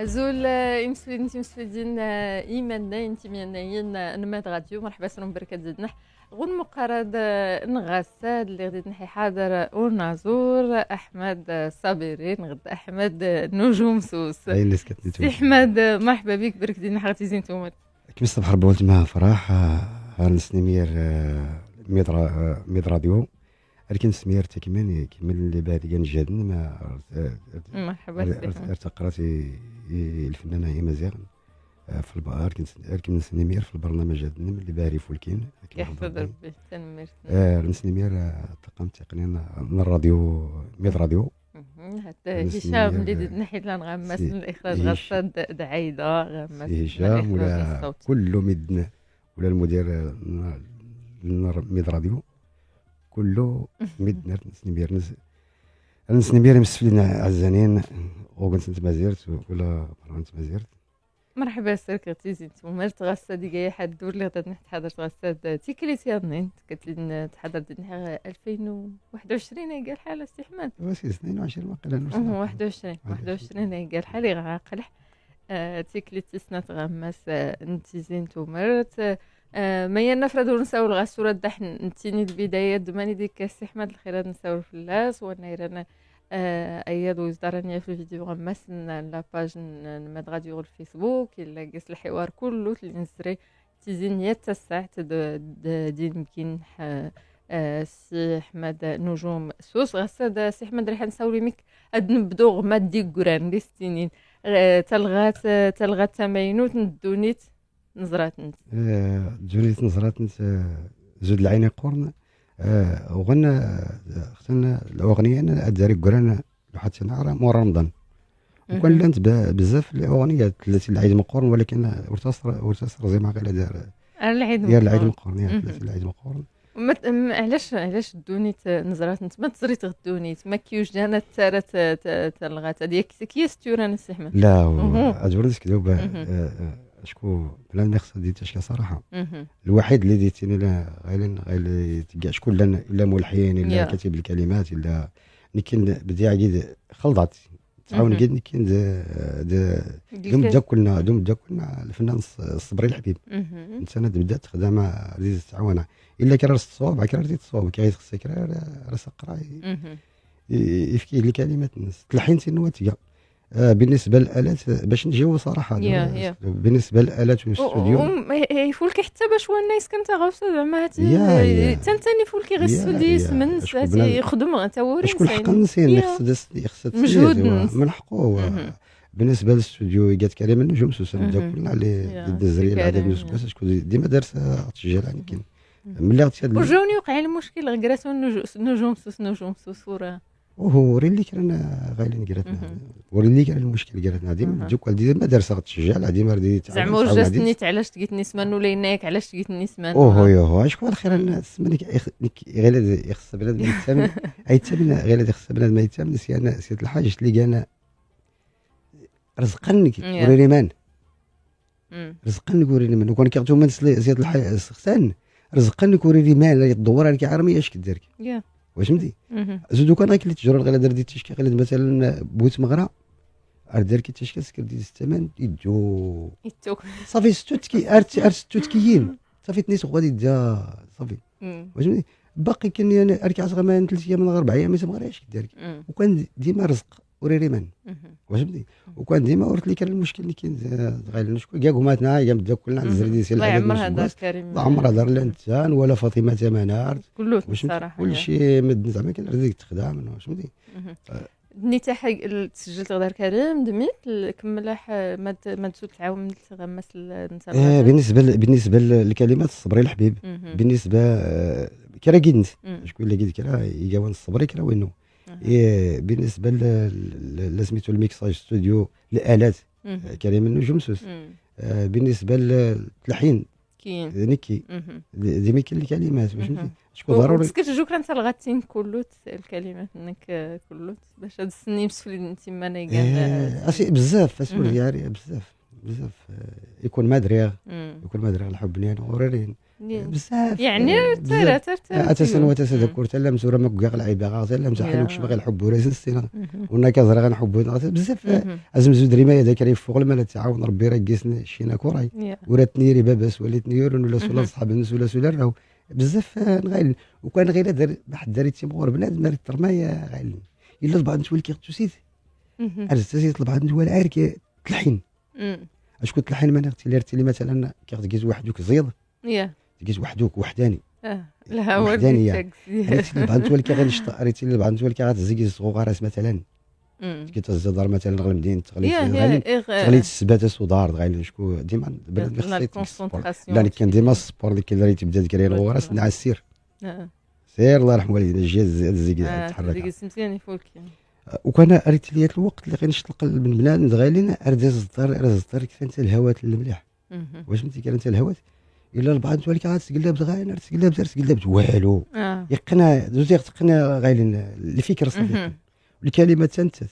أزول إمسفلين تيمسفلين إيماننا انتمينا نماد راديو. مرحبا سنون بركة زدنح غون مقارد نغاساد اللي غادي نحي حاضر ونازور احمد صابرين غد احمد نجوم سوس. سي احمد مرحبا بك، برك دينا حغتي زين توما كيما الصباح ربي ولد مع فرح نسنمير ميد راديو لكن سمير تكمن كيما اللي بعد كان جادن ما مرحبا. ارتقرات الفنانة مزيان في البار كنت نسنمير في البرنامج هذا اللي باري فولكين يحفظ ربي تنمير. نسنمير الطاقم التقني من الراديو ميد راديو حتى هشام اللي نحيت لنا غماس من الاخراج غصاد دعيده غماس هشام ولا كله ميدنا ولا المدير ميد راديو كله ميدنا نسنمير نسنمير مسفلين عزانين وكنت نتمازيرت ولا برا نتمازيرت. مرحبا سير كتيزي نتوما تغسى ديك يا حد دور اللي غدا تحضر تغسى تيكليتي يا كتلين تحضر ديال 2021 قال حاله سي احمد واسي 22 واقيلا 21 قال حالي عاقل تيكليتي سنة تغمس انت زين تومرت ما ينفرد ونساو الغسوره دح نتيني البداية دماني ديك سي احمد الخيرات نساو الفلاس ونيرنا اياد وزدرانيا في الفيديو غمس la page نماد راديو الفيسبوك الا قاس الحوار كله اللي نسري تيزين تسع دين يمكن سي احمد نجوم سوس غساد سي احمد ريح نساولي ميك اد نبدو غما ديك كران دي ستينين تلغات تماينوت ندونيت نزرات نت دونيت نزرات نت زود العين قرن وغنى اختنا الاغنية انا اداري كران لحد نهار مورا رمضان وكان لانت بزاف الاغنيات التي العيد مقرن ولكن ورتصر زي ما قال دار العيد ديال العيد مقرن يا العيد مقرن. علاش دونيت نزرات انت ما تزريت غدونيت ما كيوج جانا تارت تلغات هذيك كيستوران السي احمد لا اجبر كذوب شكون بلا ما خصها ديت اشكا صراحة الوحيد اللي ديتيني لا غير غير شكون لا ملحن الا كاتب الكلمات الا لكن بدي عقيد خلطات تعاون كيد كاين دوم كلنا دوم كلنا الفنان الصبري الحبيب انت انا بدات تخدم عزيز تعاونه الا كرا الصواب كرا تصوب كي خصك كرا راس قرا يفكي الكلمات تلحين تنواتيه. بالنسبة للالات باش نجيو صراحة بالنسبة للالات والاستوديو يفولك حتى باش هو الناس كنت غاوسه زعما تنتني فولكي غير السوديس من يخدم تا هو شكون حق النسين خص مجهود من حقه. بالنسبة للاستوديو قالت كريم النجوم سوسن بدا كلنا على الدزري العدد من شكون ديما دارس تسجيل يعني كاين ملي وجاوني وقع المشكل غير نجوم سوس نجوم سوس وراه وهو اللي كان غايلين قراتنا وري كان المشكل قراتنا ديما دوك ديما دارس تشجع ديما ردي زعما وجستني علاش تقيتني سمان ولا يناك علاش تقيتني سمان اوه يوه شكون الخير السمان غير يخص بلاد ما يتامن اي تامن غير يخص بلاد ما يتامن سي سيد الحاج اللي كان رزقني وريني مان رزقني وريني مان وكان كيعطيو من سيد الحاج سختان رزقني وريني مان الدوره اللي كيعرمي اش كدير واش فهمتي زودو كان غير اللي تجرى غير دار دي تشكي غير مثلا بوت مغرا دار كي تشكي سكر دي الثمن يدو صافي ستوتكي ارت ستوتكيين صافي تنيس غادي دا صافي واش فهمتي باقي كان انا اركع صغير ما 3 ايام ولا 4 ايام ما غير كدير وكان ديما رزق وريريمان واش فهمتي وكان ديما ورت لي كان المشكل اللي كاين غير نشكو كاع هما كاع بدا كلنا عند الزريدي سي الله يعمرها دار كريم الله عمرها دار لا انسان ولا فاطمة تمنار كله الصراحة كلشي مد زعما كان رزق تخدم واش فهمتي نتا تسجلت غدار كريم دميت كمل ما تزول تعاون تغمس انت بالنسبة للكلمات الصبري الحبيب بالنسبة كرا كيدنت شكون اللي كيد كرا يقاون الصبري كرا وينو بالنسبة لسميتو الميكساج ستوديو الالات كريم النجوم سوس بالنسبة للتلحين كاين نيكي ديما كاين الكلمات فهمتي شكون ضروري سكت جوك انت الغاتين كله الكلمات انك كله باش هاد السنين مسفلين تما انا كاع بزاف يعني بزاف بزاف يكون ما دريغ يكون ما دريغ الحب نيان غورين بزاف يعني ترى اتسن وتسذكر تلا مسوره ما كاع العيبه غا تلا مسحلوك باغي الحب ولا السنة ونا كزرا غنحب بزاف ازمزو دريما هذاك راه فوق المال تعاون ربي راه كيسن شينا كوراي وراتني ري باباس وليت نيورون ولا سولا صحاب الناس ولا سولا راهو بزاف غايل. وكان غير دار واحد داري تيمغور بنادم راه ترمايا غايل الا البعض نتولي كيغتوسيت ارزتي البعض نتولي عاير كتلحين اشكون تلحين ما نغتي لي مثلا كيغتكيز وحدك زيض تجيز وحدوك وحداني لا هو وحدانية ريتي البعض نتولي كي غنشط ريتي البعض نتولي كي غتزيكي صغوغارس مثلا كي تهز مثلا غير المدينة تغلي السباته سودار غايل شكون ديما بنادم خصو لا كان ديما ال sport اللي كاين تبدا تكري الغراس نعس سير سير الله يرحم والدينا الجهاز الزيكي تحرك وكان ريت لي الوقت اللي غنشط من بنادم غايلين ارداز الدار ارز الدار كيف انت الهوات المليح واش فهمتي كان انت الهوات الا البعض نتولي كغتسقلب غاين تسقلب تسقلب والو يقنا دوزي تقنا غايلين الفكر صافي الكلمة تنتت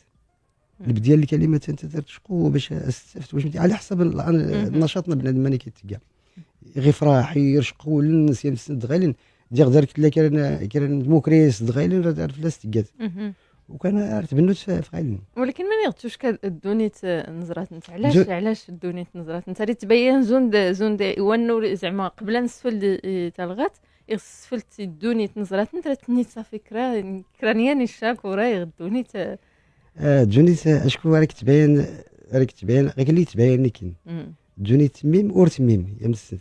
البديه الكلمة تنتت تشقو باش استفدت واش على حسب النشاط بنادم ماني كيتلقى غير فراح يرشقو للناس يمسند غايلين ديال دارك لا كان موكريس غايلين راه فلاس تقات وكان تبنوت في غايلين. ولكن ماني غتوش الدونيت نزرات انت علاش الدونيت نزرات انت اللي تبين زون وانو زعما قبل نسفل تلغات يغسفلت الدونيت نزرات انت تنيت صافي كرانيان الشاك وراي غدونيت دونيت اشكون راك تبين غير اللي تبين كاين دونيت ميم اور تميم يا مسد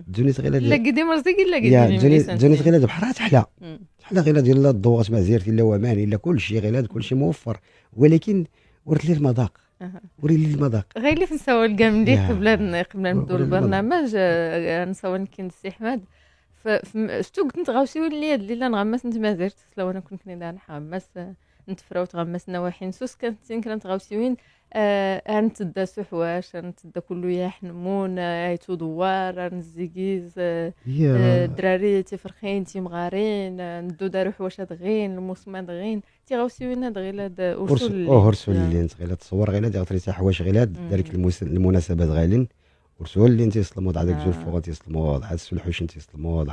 دونيت غير لا قديم رزق لا قديم دونيت غير بحرها تحلى تحلى غير ديال الضوء ما زيرت الا ومان الا كل شيء غير كل شيء موفر ولكن ورت لي المذاق وري لي المذاق غير اللي نساو الكاع قبل نبداو البرنامج نساو كاين السي احمد شتو قلت نتغاوسيو اللي الليلة نغمس انت ما زرت لو انا كنت كني نحمس نتفراو تغمس نواحي نسوس كانت كانت غاوسيوين انتدا سحواش انتدا كله يحنمون ايتو دوار نزيكيز الدراري تيفرخين تيمغارين ندو دارو حواش دغين الموسم دغين تيغاوسيوين هاد غير هاد ارسل ارسل اللي غير تصور غير هاد غتري حواش غير هاد دارك المناسبات غايلين ورسول اللي تيسلموا هذاك زول فوق تيسلموا هذا الحوش تيسلموا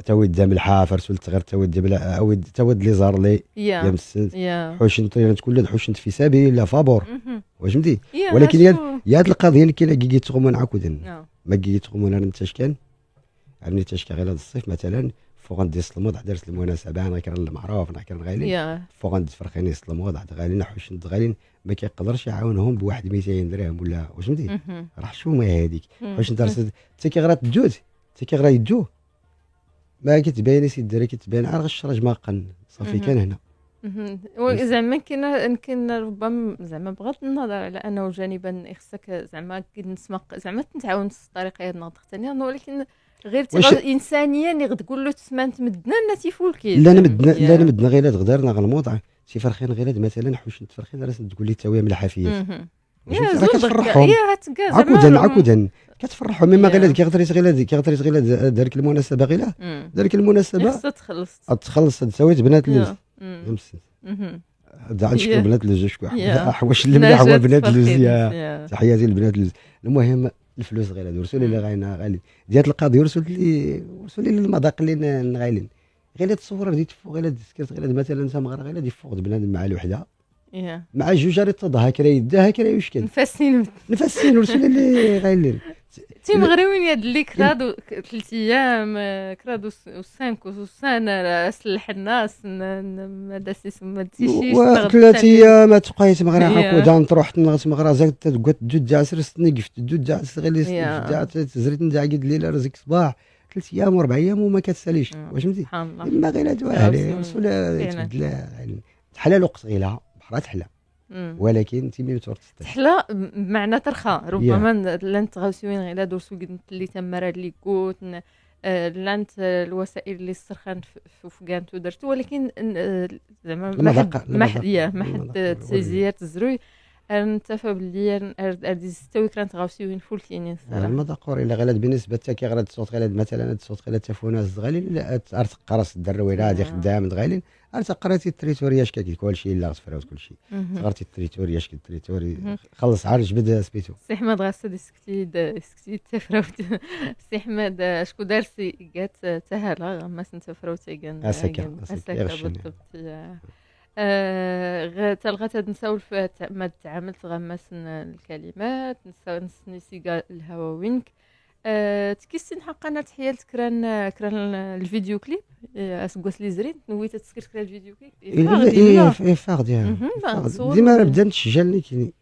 تاويد دام الحافر سول تغير تاويد ديال تاويد لي زار لي يا مسنت حوش انت تكون حوش انت في سبيل الله فابور واش فهمتي. ولكن يا هذه القضية اللي كاينه كي تغمون عاكودن ما كي تغمون انا انت كان عرني تشكا غير هذا الصيف مثلا فوق غندي يسلموا درت المناسبة انا كان المعروف انا كان غالي فوق غندي فرخين يسلموا غاليين حوش غاليين ما كيقدرش يعاونهم بواحد 200 درهم ولا واش فهمتي راه حشومه هذيك واش انت حتى كي غرا تجوز حتى كي غرا يدو ما كتبان سي الدراري كتبان عا الشراج ما قن صافي كان هنا زعما كاين ربما زعما بغض النظر على انه جانبا خصك زعما كنسمق زعما تنتعاون الطريقة هاد النهضة الثانية ولكن غير انسانيا اللي غتقول له تسمان تمدنا لنا تيفولكي لا نمدنا لا نمدنا غير غدرنا غنموضع شي فرخين غير مثلا حوش فرخين راه تقول لي تاويه من الحافيات يا كتفرحهم عكودا عكودا كتفرحهم مما غير كي غتريت غير كي غتريت غير دارك المناسبة غير دارك المناسبة خصها تخلص تخلص تساوي بنات اللوز دا شكون بنات اللوز شكون حواش اللي مليح هو بنات اللوز يا تحياتي لبنات اللوز. المهم الفلوس غير هادو رسولي اللي غاينا غالي ديال القاضي رسول لي المذاق اللي غايلين غير تصور دي تفوق غير ديسكرت غير مثلا انت مغرى غير دي فوق بنادم مع الوحدة مع جوج راه تضها كرا يدها كرا يشكل نفسين رسول اللي غايلين تيمغريوين يد اللي كرادو 3 ايام كرادو وسانك وسانه الحناس ماذا سيسمى تيشيش 3 ايام تبقى تمغرا عكودا تروح تنغ تمغرا زاك تقعد دود جاسر ستنقف دود جاسر غير تزريت ندع قد الليل رزق صباح 3 ايام واربع ايام وما كتساليش واش فهمتي ما غير هادو رسول تبدل تحلى الوقت غيلا بحرا تحلى ولكن تيمي تورت تحلى بمعنى ترخى ربما لان تغاوسيوين غير درسو اللي تمر اللي كوت لانت الوسائل اللي السرخان فوقانتو درتو ولكن زعما ما حد ما حد تزيات الزروي نتفق باللي اردي ستوي كران تغاوسيوين فولكينين الصراحة المذاق الا غلات بالنسبة حتى كي غلات الصوت غلات مثلا الصوت غلات تفونا الزغالي لا ارتقرس الدرويله هذه خدام غالين ارتقرتي التريتوريا اش كاين كلشي لا غتفراوت كلشي صغرتي التريتوريا اش التريتوري خلص عاد جبد سميتو سي احمد غاسة سكتي سكتي تفراوت سي احمد شكون دار سي كات تهلا غما سنتفراوت كان اسكا بالضبط تلغات هاد نساول ما تعاملت غماس الكلمات نساو نسني سيغا الهواوينك تكيسين حقا تحيالت كران كران الفيديو كليب اسكواس لي زرين نويت تسكر كران الفيديو كليب اي فار ديال ديما بدا نتسجل كيني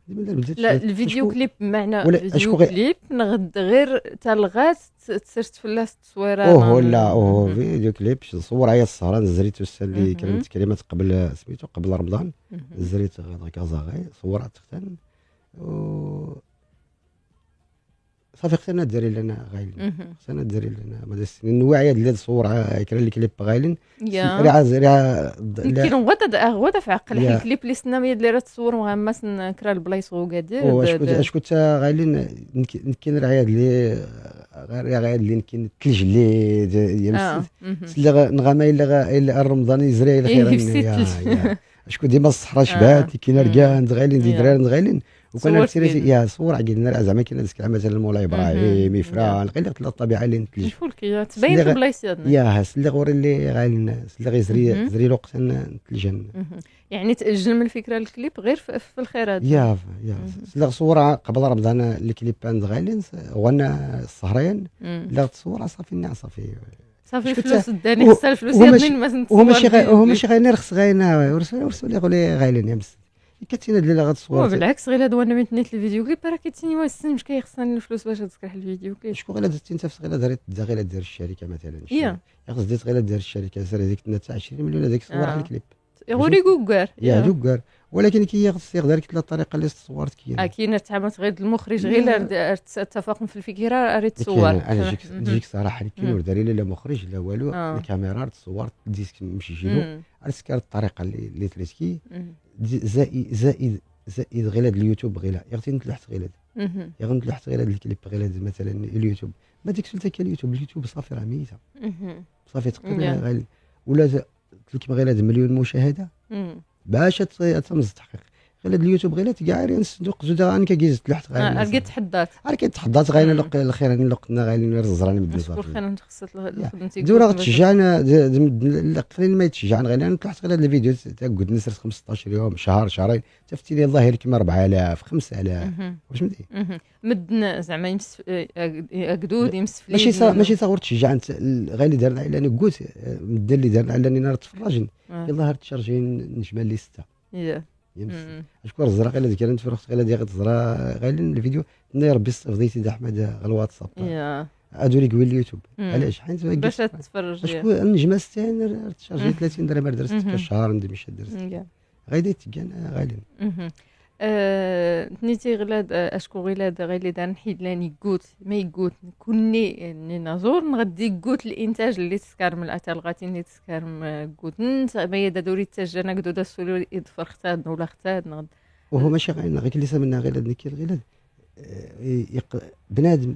ديما بدا لا الفيديو كليب بمعنى الفيديو كليب نغد غير تلغات تسرت فلاس التصويره اوه لا اوه فيديو كليب صور عيا السهرة زريت اللي كانت كلمات قبل سميتو قبل رمضان زريت كازا صورات تختن صافي خصنا الدراري لنا غايلين خصنا الدراري لنا ماذا السنين الوعي اللي تصور كرا الكليب غايلين راه راه كاين غدا غدا في عقل الكليب اللي سنا مية اللي راه تصور وغماس كرا البلايص وكادير اشكون تا غايلين كاين رعاية اللي غير غايل اللي كاين الثلج اللي ديال اللي نغاما الا رمضان يزري الخير اشكون ديما الصحراء شبات كاين ركان غايلين دي دراري غايلين وكان ارتريتي يا صور عقلنا زعما كاين هذاك مثلا مولاي ابراهيم يفران غير الطبيعة اللي نتلج تبين في البلايص يا سلي غوري اللي غايل سلي غير زري زري الوقت نتلجن يعني تاجل من الفكرة الكليب غير في الخيرات يا يا سلي صوره قبل رمضان الكليب عند غايلين غنى السهرين لا تصور صافي نع صافي صافي الفلوس داني خصها الفلوس يا ما هو ماشي هو ماشي غير نرخص غير ورسول لي غايلين يا مس كتينا اللي غتصور بالعكس غير هادو انا من تنيت الفيديو كليب راه كيتيني واش السن مش كيخصني الفلوس باش تسكرح الفيديو كليب شكون غير درتي انت في غير دارت غير دير الشركة مثلا يا خص ديت غير دير الشركة سير هذيك تاع 20 مليون هذيك صور على الكليب غوري كوكار يا دوكار ولكن كي خص دارك الطريقة اللي صورت كاين كاين تعاملت غير المخرج غير التفاهم في الفكرة راه تصور انا نجيك صراحة كاين داري لا مخرج لا والو الكاميرا تصورت disque مشي جيلو على الطريقة اللي تريسكي زائد زائد زائد غير هذا اليوتيوب غير يغتي نتلحت غير هذا يغ نتلحت غير هذا الكليب غير هذا مثلا اليوتيوب ما ديك سلتك اليوتيوب اليوتيوب صافي راه ميته صافي تقريبا غير ولا تلك غير هذا مليون مشاهده باش تمز التحقيق غير هذا اليوتيوب غير كاع غير الصندوق زود انا كيجيز تلحت غير لقيت تحدات راه كيتحدات غير الخير انا لقنا غير الزراني مدن صافي الخير خصت دورا تشجعنا قليل ما يتشجعنا غير انا تلحت غير هذا الفيديو قلت نسرت 15 يوم شهر شهرين تفتي لي الظاهر كيما 4000 5000 واش فهمتي مدن زعما يمس اكدود يمس ماشي ماشي صغر تشجع غير اللي دار انا قلت مدن اللي دار على نهار تفرجن يلاه تشارجي نجمه لي 6 اشكر الزرق الا ذكر انت فرخت غير ديال الزرا غير الفيديو يا ربي فضيتي دا احمد غير الواتساب هادو اللي قوي اليوتيوب علاش حيت باش تتفرج شكون النجمة 6 تشارجي 30 درهم درست في الشهر ندير مشى درست غادي تكان غالي نيتي غلاد اشكو غلاد غير اللي دار نحيد لاني كوت ما يكوت كوني ني نازور نغدي كوت الانتاج اللي تسكر من الاتالغاتي اللي تسكر كوت نت ما يدا دوري تاجنا كدو دا سولو يضفر اختاد ولا اختاد نغد وهو ماشي غير غير اللي سمنا غير نكير غير بنادم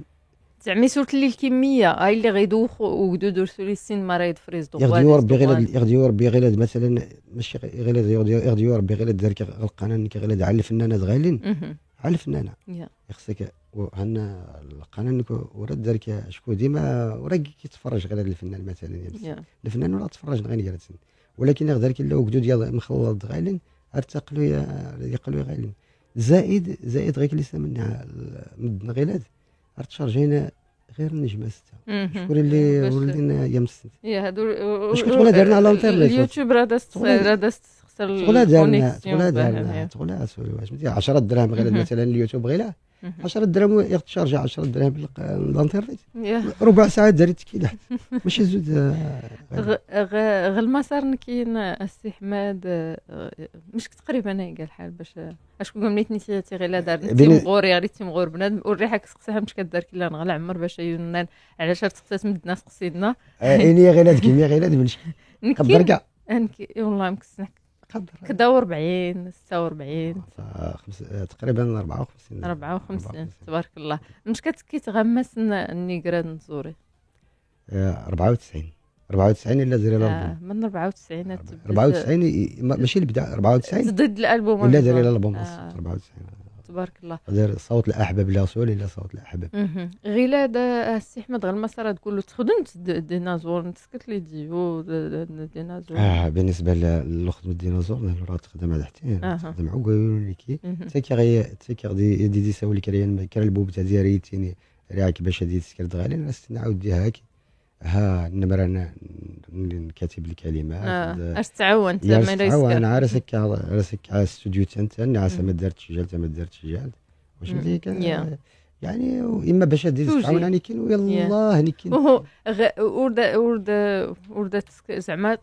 زعما سورت لي الكمية هاي اللي غيدوخ وكدو درسولي السين ما راه يدفريز دوغ يغديو ربي غير يغديو ربي غير مثلا ماشي غير يغديو ربي غير دار القناة غير على الفنانة غايلين على الفنانة خصك عندنا القناة ورا دارك شكون ديما ورا كيتفرج غير هذا الفنان مثلا الفنان ولا تفرج غير غير ولكن غدارك الا وكدو ديال مخلط غايلين ارتقلوا يقلوا غايلين زائد زائد غير اللي سمنا مدن غيلاد ارتشارجينا غير النجمة 6 شكون اللي ولينا يا يا هادو شكون تقول دارنا على الانترنت اليوتيوب راه داز خسر تقول دارنا تقول دارنا تقول فهمتي 10 دراهم غير مثلا اليوتيوب غير 10 دراهم يتشارج 10 دراهم الانترنت ربع ساعة دارت كي لحت ماشي زود غ المسار كاين السي حماد مش تقريبا قال الحال باش اشكون قال نيت تي غير دار تيمغور غير تيمغور بنادم والريحه كسقساها مش كدار كي لا نغلى عمر باش يونان علاش تسقسات مدنا سقسينا اني غير هاد كيميا غير هاد بنش قدر كاع والله مكسنك القدر كدا 40 46 تقريبا 54. 54 تبارك الله. مش كتغمس النيكرا نزوري 94 94 الا زري الالبوم من 94 94 ماشي البدا 94 ضد الالبوم ولا داري الالبوم 94 تبارك الله. دار صوت الاحباب لا سول الا صوت الاحباب. غير هذا السي احمد غير المسار تقول له تخدمت ديناصور نتسكت لي ديو ديناصور. بالنسبة للخدمة الديناصور راه تخدم على حتى تخدم عقول كي حتى كي غي حتى كي غادي دي ساولي كريان كرا البوب تاع ديالي تيني راه باش هادي تسكر دغالي نعاود ديها هاك ها النمرة كاتب الكلمات. اش تعاون انت ما تعاون راسك راسك على الاستوديو انت نعس ما دارت تسجل ما دارت تسجل واش فهمتي يعني اما باش دير تعاون يعني كاين ويلاه يعني كاين وهو ورد ورد زعما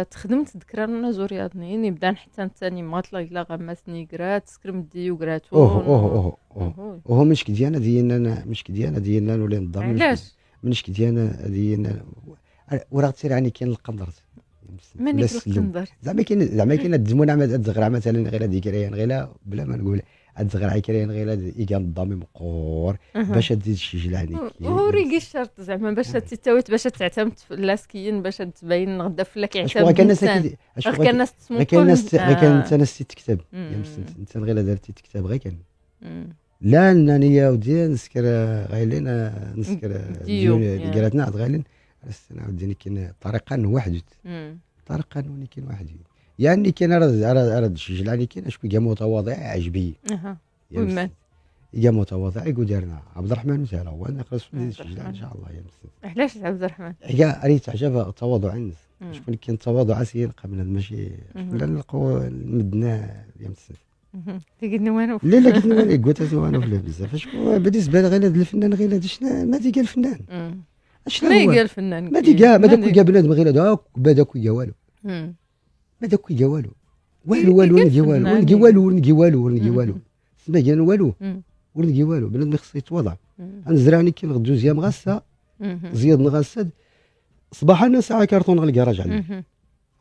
تخدمت ذكرنا زورياتني نبدا حتى انت ماطلا الا غمسني كرات تسكرم ديو كراتو. اوه اوه اوه اوه مش كديانا ديالنا مش كديانا ديالنا ولا نظام علاش منش كديانا ديالنا وراه تصير يعني كاين القدر مانيك القدر زعما كاين زعما كاين الدمون عمل الزغرع مثلا غير هذيك كريان غير بلا ما نقول الزغرع كريان غير ايكان الضامي مقور باش تزيد تسجل يعني هو ريكي الشرط زعما باش تتاويت باش تعتمد في لاسكيين باش تبين غدا فلاك يعتمد. كان الناس كان الناس كان الناس كان انت ناس تكتب انت غير درتي تكتب غير كان لا انني يا ودي نسكر غايلين نسكر ديال قراتنا عاد غايلين نعاود كاين طريقه واحد طريقه كاين واحد يعني كاين راه تسجل يعني كاين شكون كاع متواضع عجبي. اها يا متواضع يقول دارنا عبد الرحمن وسهلا هو نقرا تسجل ان شاء الله يا مسند. علاش عبد الرحمن؟ هي ريت عجبها التواضع عند شكون كاين التواضع سير قبل ماشي ولا نلقاو مدنا يا مسند. تقول نوانو لا لا قلت نوانو قلت نوانو بزاف. شكون بالنسبة لغير هذا الفنان غير هذا شنو ما تيقال الفنان شنو ما يقال الفنان ما تيقال ما داك بنادم غير هذاك ما داك والو ما داك والو والو والو نجي والو نجي والو نجي والو نجي والو سما كان والو ونجي والو بنادم خصو يتواضع. نزرعني كي دوزيام غاسه زياد نغاسه صباح انا ساعة كارطون غير الكراج عندي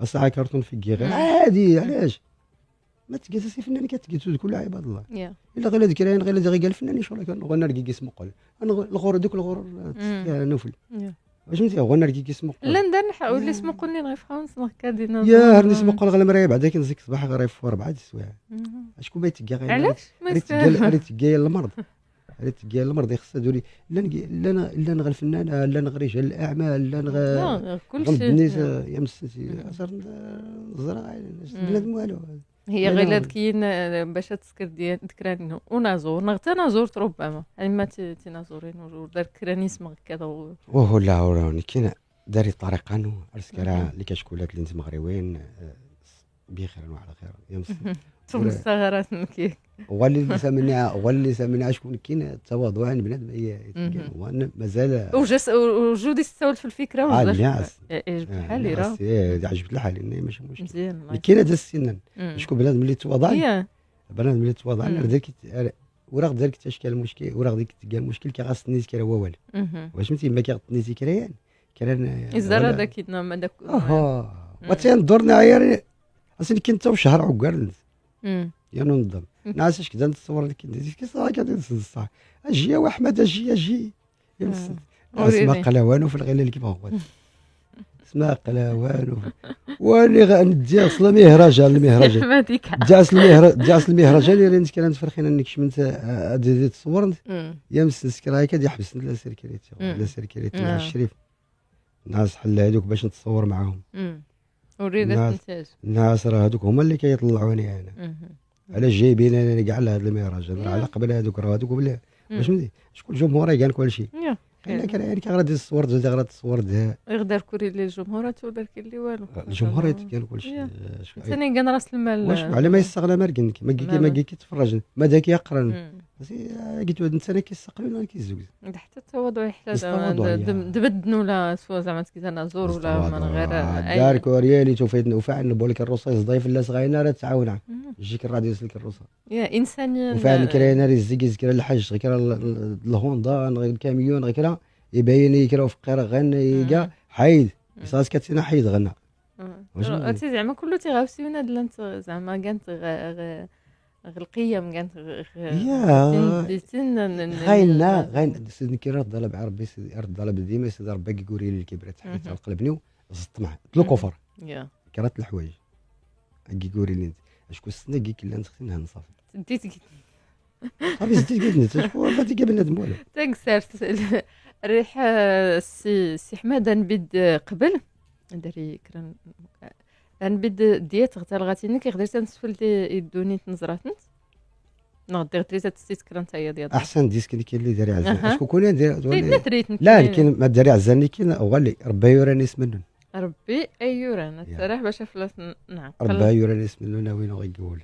ساعة كارطون في الكيغ عادي. علاش ما تقيس الفنان كتقيس كل عباد الله الا غير هذيك غير غير قال الفنان شغل غنى رقيق اسمه قل الغور دوك الغور نوفل واش فهمتي غنى رقيق اسمه قل لا ندير ولي اسمه قلني غير فرنسا كادينا يا هرني اسمه قل غير المراية بعدا كنزيك صباح غير يفور 4 السوايع شكون ما يتقى غير علاش ما يتقى المرض تلقى المرض خصها دوري لا لا لا نغ الفنان لا نغ رجال الاعمال لا نغ كلشي يا مسنتي الزراعة بنادم والو. هي غير كاين باش تسكر ديال تكراني ونازور نغتا نازورت ربما يعني ما تينازورين ودار كرانيسم كذا اوه لا راه كاين داري طريقه نو ارسكرا اللي كشكولات اللي انت مغربيين بخير وعلى خير يا مسنتي ثم الثغرات نكيك هو اللي سمعنا هو اللي سمعنا شكون كاين التواضع عند بنادم هو مازال وجودي استولت في الفكرة عجبت الحال راه عجبت الحال ماشي مشكل مزيان. كاين هذا السنن شكون بنادم اللي تواضع بنادم اللي تواضع داك وراغ دارك تشكال المشكل وراغ ديك تلقى المشكل كي غاصني كرا هو والو واش فهمتي ما كيغطني كريان كران الزرا داك ما داك وتندور نعير اصل كنت شهر عقار يا ننظم نعس اش كدا نتصور لك كي صراحة كدير الصح اجي يا احمد اجي اجي اسمع قلاوانو في الغيله اللي كيف هو اسمع قلاوانو واللي غندي اصلا مهرجان المهرجان جاس المهرجان اللي انت كان تفرخين انك شمنت تصور يا مسنس كراي كاد يحبس la sécurité la sécurité مع الشريف ناس حل هذوك باش نتصور معاهم وريد الانتاج الناس راه هذوك هما اللي كيطلعوني انا علاش جايبين انا كاع لهذا المهرجان راه على قبل هذوك راه هذوك ولا واش فهمتي شكون الجمهور كان كلشي الا كان يعني كغادي الصور زاد غادي التصور يقدر كوري لي الجمهور تودار كي والو الجمهور كان كلشي ثاني كان راس المال واش على ما يستغل ما ركن ما كي كيتفرج ما داك يقرا قلت له انت كيستقبل ولا كيزوج حتى التواضع يحتاج دبدن ولا سوا زعما كي ولا من غير دار كوريالي توفيت وفعل بولك الرصاص ضيف لا صغينا راه تعاون جيك الراديو سلك الرصاص يا انسان وفعل كرينا رزق كرا الحج كرا الهوندا الكاميون غير يبين يكرا فقير غنى كاع حيد صاص كتسنا حيد غنى زعما كله تيغاوسيونا دلانت زعما كانت القيم كانت غاينا غاين سيدي كي رد على ربي سيدي رد على ديما سيدي ربي كيقول لي الكبرات تحت القلب زدت معاه لو كوفر كرات الحوايج كيقول لي انت اشكون السنة كي كلا نسختي نهن صافي ديت صافي زدت قلت شكون ما تيقابل بنادم والو تنكسر الريحة. السي حماد نبيد قبل دري كران نبيد ديات غتال غاتيني كيقدر تنسفل يدوني تنزراتنت نغدي غتري تستيت كران تا هي ديال احسن ديسك اللي كاين اللي داري عزان شكون كون دير لا كاين ما داري عزان اللي كاين هو اللي ربي يوراني اسم ربي ايوران الصراحة باش فلاس نعقل ربي يوراني اسم وين غيقول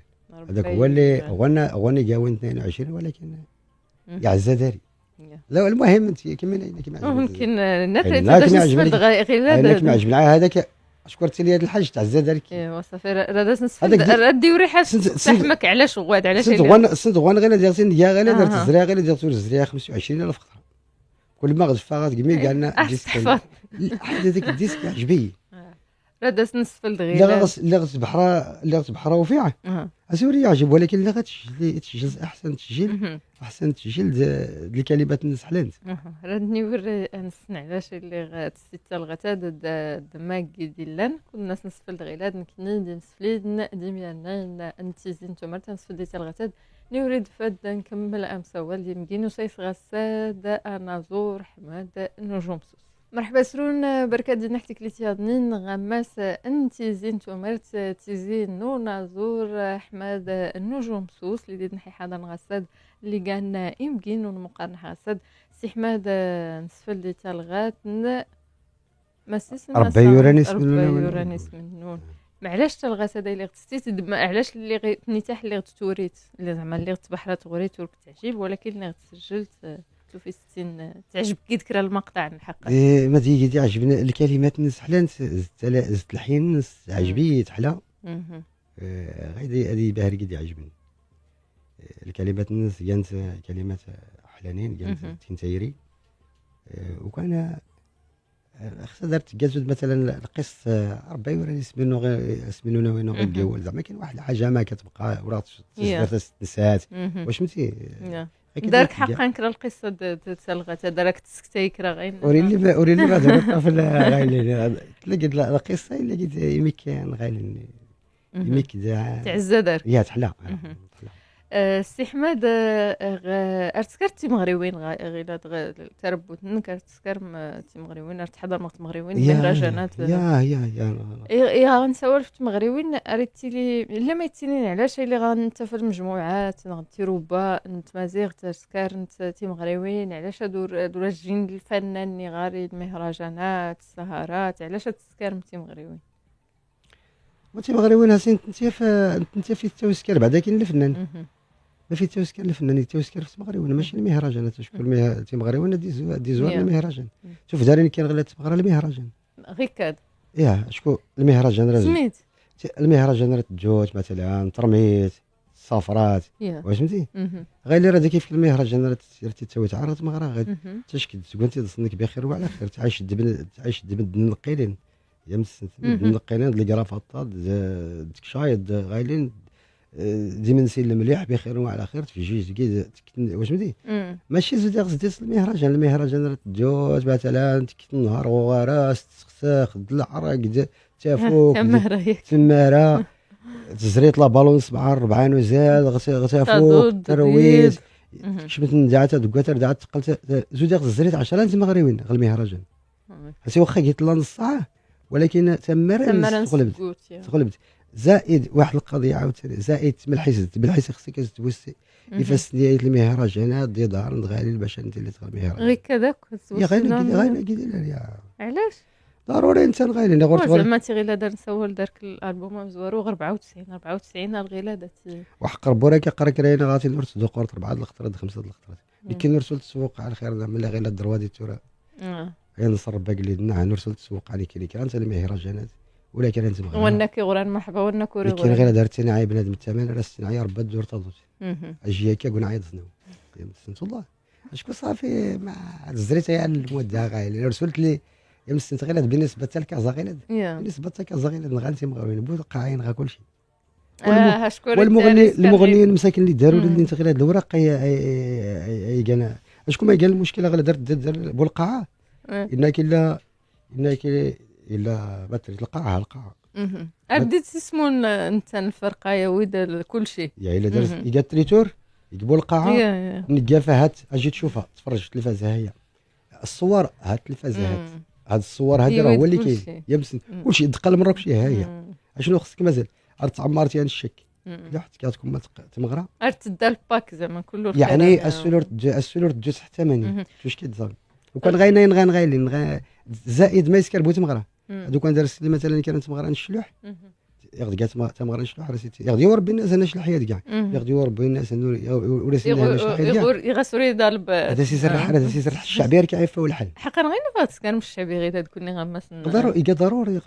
هذاك هو اللي هو اللي جاوين 22 ولكن يعز داري. لا المهم انت كما كما ممكن نتري غير كما عجبنا هذاك شكرتي لي هذا الحاج تعزى دارك. ايوا صافي راه نسفل ردي وريحه تحمك علاش غواد علاش سنت غوان غير ديال يا غير درت الزريعه غير درت الزريعه 25000 خطره كل ما غدفا غتقمي قالنا حتى هذاك ال disque عجبني راه داس نسفل دغيا لا غتبحرا لا غتبحرا وفيعه اسوري يعجب ولكن لا غتسجل تسجل احسن تسجيل احسن تسجيل ديال الكلمات الناس حلانت راني ور نسن علاش اللي غتسيت الغتاد دماغ ديلان كنا نسفل دغيلاد نكني دي نسفليد ديميان انتي نتوما تنسفل ديال الغتاد نريد فد نكمل امسوال دي مكينو سيس غساد انازور حماد نجوم سوس. مرحبا سرون بركة دي نحتك لتيادنين غماس انتي زين تومرت تيزين نو نازور حماد النجوم سوس اللي دي نحي حدا غساد اللي كان يمكن ونمقارن غساد سي حماد نسفل دي تالغات مسيس ربي يوراني اسم معلاش تلغات هذا اللي غتستيت علاش اللي نتاح اللي غتوريت اللي زعما اللي غتبحرات غوريت ورك تعجب ولكن اللي غتسجلت في 60 تعجب كي ذكر المقطع الحق. إيه ما تيجي تعجبني الكلمات الناس حلا زدت الحين عجبي تحلا غادي هذه باهر كي يعجبني الكلمات الناس كانت كلمات حلانين كانت تنتيري وكان خصها دارت كازود مثلا القص ربي وراني سمينو غير سمينو وين غير زعما كاين واحد الحاجة ما كتبقى وراه تنسات واش فهمتي دارك حقا كرا القصة تلغات دارك تسكتي كرا غير اوريلي اوريلي بعد الطفل غايلين تلقيت القصة اللي قلت يمكن غايلين يمك تعزى دارك يا تحلى. السي حماد ارتسكر تيمغريوين غير تربوت نك ارتسكر تيمغريوين ارتحضر مغ تمغريوين مهرجانات يا يا يا يا غنسول في تمغريوين اريتي لي لا ما يتسينين علاش اللي غنتفر المجموعات نغتيروبا نتمازيغ تسكر نت تيمغريوين علاش دور الجين الفنان غاري المهرجانات السهرات علاش تسكر تيمغريوين تيمغريوين هاسين انت في التوسكر بعدا كاين الفنان ما في توسكر الفنان توسكر في تمغريون ماشي المهرجانات شكون تيمغريون دي زوار المهرجان شوف دارين كاين غير تمغرا المهرجان غير كاد يا شكون المهرجان راه سميت المهرجان راه تجوج مثلا ترميت السفرات واش فهمتي غير اللي راه كيف المهرجان راه تسوي تعرض تمغرا غير تشكد تقول انت تصنك بخير وعلى خير تعيش دبن تعيش دبن القيلين يا مسنت القيلين الكرافطات ديك غايلين ديما نسيل المليح بخير وعلى خير في جوج كي واش فهمتي ماشي زيد غزديس المهرجان المهرجان راه تجوز مثلا تكت النهار وغراس تسخسخ العرق تافوك تماره تزريت لا بالونس مع الربعان وزاد غتافوك ترويج شمت ندعت دكات دعت تقلت زود غزريت 10 تمغريوين غير المهرجان حيت واخا قلت لا نص ساعة ولكن تماره تغلبت تغلبت زائد واحد القضية عاوتاني زائد بالحيز بالحيز خصك توسي يفسني المهرجانات دي دار غالي باش انت اللي تغني المهرجان غير كذاك يا غير غير يا علاش ضروري انت الغالي غير زعما تي غير دار نسول دارك الالبوم مزورو غير 94 الغيله وحق ربو راه كيقرا كراينا غاتي نرسل دو قرط 4 الخطرات 5 الخطرات لكن نرسل تسوق على الخير زعما لا غير الدروادي تورا غير نصر باك اللي نرسل تسوق عليك اللي كان انت المهرجانات ولا كان انت مغرب وانا كيغران مرحبا وانا كوري غران كاين غير دارت انا عاي بنادم الثمن راه الصناعية ربات دور تضوت اجي هكا قلنا عيط سنو سنت الله اشكون صافي ما الزريت على المودع غايل رسلت لي يا مسنت غير بالنسبة حتى لكازا غير بالنسبة حتى كازا غير غالتي مغربيين بوقعين غا كلشي. والمغني المغنيين المساكن اللي داروا اللي انت غير هاد الوراق اي كان شكون ما قال المشكلة غير دار بولقاعه انك الا انك الا باتريت القاعة القاعة بديت تسمون انت الفرقة يا ويد كل شيء يا الا دارت يقاد traiteur يجيبوا القاعة نلقى هات اجي تشوفها تفرج في التلفازه هي الصور هات التلفازه هات هاد الصور هادي راه هو اللي كاين يا مسن كلشي دقه المراكشي ها هي اشنو خصك مازال تعمرتي عن الشك لحت كاتكم تمغرا تدا الباك زعما كله يعني السولور تجوز حتى 80 واش كيتزال وكان غاينين غاين زائد ما يسكر بو تمغرا هادو كان دارس لي مثلا كانت تمغرا نشلوح ياخذ كاع تمغرا نشلوح راه ياخذ ربي الناس انا شلحيات كاع ياخذ ربي الناس ولا سيدنا شلحيات كاع يغسري ضرب هذا سيسر هذا سيسر الشعبي راه كيعرف الحل حقا غير نفات كان مش الشعبي غير هاد كوني غمس ضروري ضروري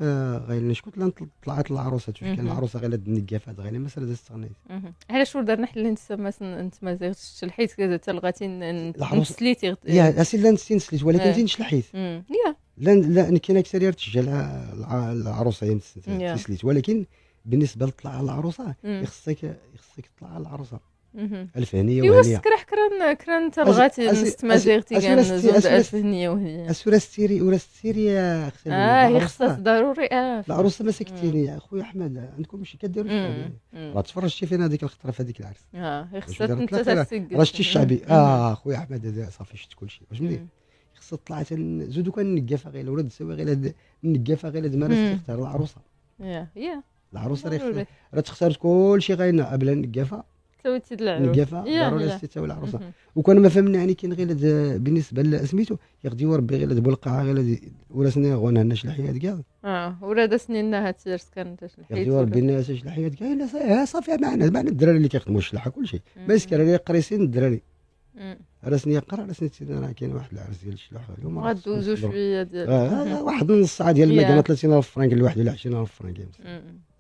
غير شكون طلعت العروسة تشوف كان العروسة غير النقافات غير مثلا استغنيت علاش ور درنا حل نتسمى انت ما زيغتش الحيت كذا تلغاتي نسليتي يا اسيل لا نسليت ولكن تنش الحيت يا لا لا كاين اكثر تسجل العروسة تسليت ولكن بالنسبة لطلع العروسة خصك تطلع على العروسة الف هنيه وهنيه ايوا سكرح كران تلغاتي نستمازيغتي كان زوج الف هنيه وهنيه اسورا ستيري ولا ستيري هي خصها ضروري العروسة ما سكتيني اخويا احمد عندكم شي كديروا الشعبي راه تفرجتي فينا هذيك الخطرة في هذيك العرس خصها انت تسجل راه شتي الشعبي خويا احمد هذا صافي شفت كلشي واش ملي خصها تطلع زودو كان النقافه غير ولا تسوي غير النقافه غير ما تختار العروسة يا العروسة راه تختار كلشي غير قبل النقافه تسوي النقافه ضروري تسوي العروسة وكان ما فهمنا يعني كاين غير بالنسبة لسميتو يغدي ربي غير بولقاعه غير ولا سنين غونا لنا شلحيات كاع ولا دا سنين هاد السيرس كان شلحيات يغدي ربي الناس شلحيات كاع لا صافي معنا الدراري اللي كيخدموا الشلحه كلشي ماسك راه قريسين الدراري راسني يقرا راسني راه كاين واحد العرس ديال الشلوح اليوم غدوزو شوية ديال واحد نص ساعة ديال المكانة 30000 فرانك الواحد ولا 20000 فرانك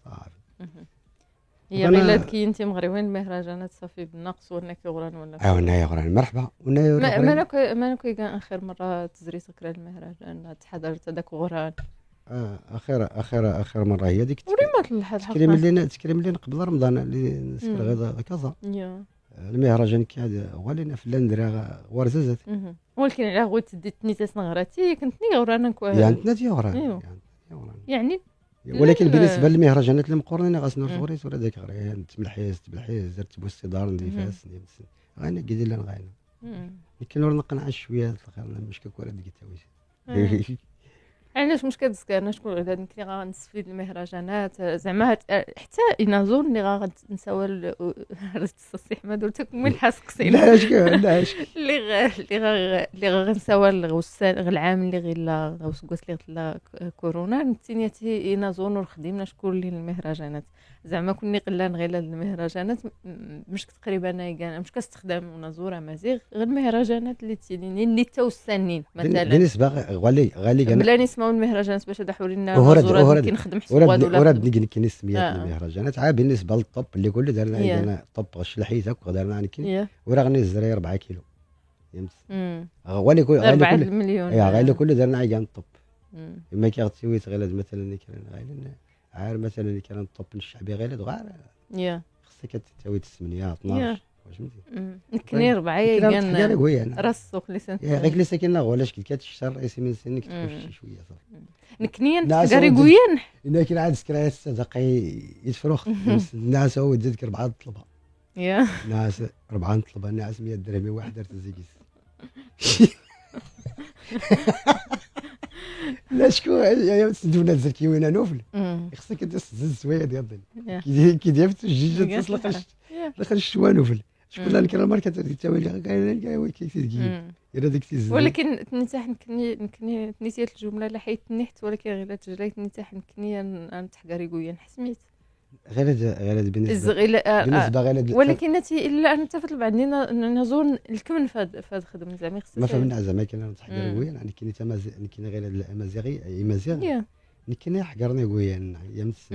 صافي. هي غير كي انت مغربيين المهرجانات صافي بالنقص ولا كيغران ولا ونا يغران مرحبا ونا ما كان اخر مرة تزري سكر المهرجان تحضرت هذاك غران اخر اخر اخر مرة هي ديك وريما تكريم لينا قبل رمضان اللي نسكر غير كازا المهرجان كي غالينا في لاندرا ورزازات ولكن على غوت ديتني تسنغراتي كنتني غرانا كوا يعني تنتي غران يعني ولكن بالنسبة للمهرجانات اللي مقورنين غاسنا صغريت ولا داك غير تملحيز تبلحيز درت بوستي دار نديفاس غانا كيدير لنا غانا لكن نقنع شوية مش كوكورا ديك التاويل. علاش مش كتذكرنا شكون غدا نكني غنستفيد المهرجانات زعما حتى ينازون اللي غنساو التصحيح ما درتك من الحسقسين لا لا اللي غنساو العام اللي غير لا غوسكوس اللي لا كورونا نتينيتي ينازون وخدمنا شكون اللي المهرجانات زعما كوني قلان غير المهرجانات مش تقريبا مش كاستخدام ونزور مازيغ غير المهرجانات اللي تيليني اللي توسنين مثلا بالنسبة غالي غالي بلا نسمعوا المهرجانات باش هذا حولينا نزور كنخدم حسواد ولا وراد نيجي كاين سميات المهرجانات عا بالنسبة للطب اللي كل درنا عندنا طب غش لحيتك ودرنا عن ورا غني الزراير 4 كيلو فهمت غالي كل 4 مليون يا غالي كل درنا عيان الطب اما كي غتسوي غير مثلا غير عار مثلا كان الطب الشعبي غير غير يا خصك تساوي 8 12 واش فهمتي نكني 4 يا راس السوق اللي سنت غير اللي ساكن لا علاش كي كتشتر رئيسي من سنك تخش شوية صافي نكني نتكاري قويا لكن عاد سكرايا الصدقي يتفرخ الناس هو تزيدك 4 طلبه يا ناس 4 طلبه ناس 100 درهم واحد درت زيكيس لا شكون يا سندونا الزكي وين نوفل خصك تهز السوايع ديال الظل كي ديال الجيج تسلق لخرج شوانوفل شكون لا نكره الماركة تاوي اللي كيتجيب الا ديك تيزيد ولكن نتاح نكني نسيت الجملة لا حيت نحت ولكن غير تجليت نتاح نكني نتحكري قويا حسميت غير بالنسبة غير ولكن الا ان تفضل بعدني نظن الكمن فهاد خدمة زعما خصها ما فهمنا زعما كاين نتحكر قويا يعني كاين كاين غير الامازيغي امازيغ كاين حكرني قويا يا مس